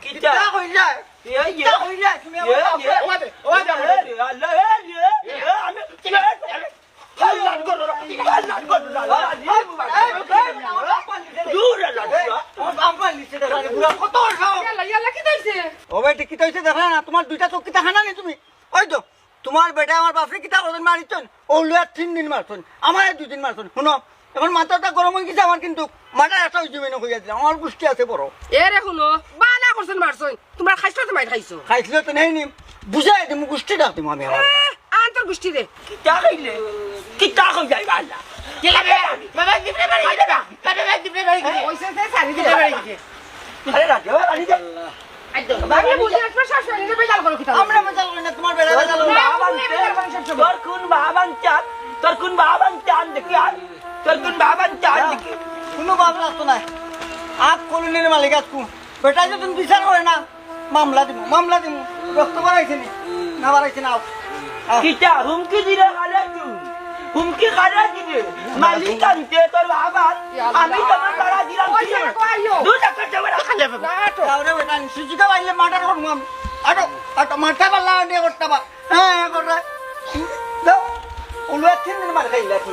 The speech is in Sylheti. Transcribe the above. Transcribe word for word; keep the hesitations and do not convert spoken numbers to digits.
কিতা? কিতা কইলা? এ, এ। কিতা কইলা? তুমি এ, আমার এ। বাপরে। ওবা দে, ওবা দে, এ, ওবা দে। এ, আল্লাহ, এ, এ, এ, আমি, এ, এ, আল্লাহ গো, আল্লাহ গো, আল্লাহ। দূর আল্লাহ, দূর। আমার বাপ মারলিছে রে, আরে বুড়া কত বড় সাহস। ইয়াল্লা, ইয়াল্লা, কিতা অইছে? ও বেটি, কিতা অইছে দেখো না, তোমার দুইটা চোখ কিতা হানা নি তুমি? ওই তো, তোমার বেটা আমার বাপরে কিতা করছইন মারিছইন? ও লইয়া তিন দিন মারছইন, আমারে দুই দিন মারছইন। হুনো, এখন মাথাটা গরম অই গেছে আমার, কিন্তু মাথা একটা অই যাবে না কইয়া দিলাম, আমার গুষ্টি আছে বড়। এ রে হুনো, বালা করছইন মারছইন, তোমরা খাইছো তো মাইর খাইছো। খাইছিল তো নেই নি, বুঝাই দিমু, গুষ্টি ডাক দিমু আমি আমার। এ, আন তোর গুষ্টি রে। কিতা কইলে? কিতা কই যাই বালা? গেলা বাবা, বাবা, দিবরে বাড়ি গেছে, বাবা, বাবা, দিবরে বাড়ি গেছে। ওই সে, সে, সারি দিবরে বাড়ি গেছে। আরে রাজা, আরে দে। আরে বুঝি, একবার শাশুড়ি নিজে বেজাল করো কিতা? আমরা বেজাল করি না, তোমার বেটা বেজাল করে। না, বাবা তুমি আনতে। বেজাল করো সব সময়। তোর কোন বাবা আনতে আন? তোর কোন বাবা আনতে আন দেখি আর? তোর কোন বাবা আনতে আন দেখি? কোনো বাবা লাগতো না। আপ কলোনির মালিক আজকু। বেটা যদি বিচার করে না, মামলা দিমু, মামলা দিমু। রক্ত বাড়াইছে নি? না বাড়াইছে না, আও। আও। কিতা হুমকি দিলে কারে তুই? হুমকি কারে দিলে? মালিক আনতে তোর বাবা। আমি তোমার তারা দিলাম। ওই ছেলে কো আইও। দুই টাকা দেবে না, খালে দেবে। না, আটো। যাও রে বেটা, সুযোগে পাইলে মার্ডার করমু আমি। আটো, আটো, মাথা পাল্লা আনিয়ে করতে পার। হ্যাঁ, হ্যাঁ, কর রে। দাও। ওলো তিন দিন মার খাইলা তুই।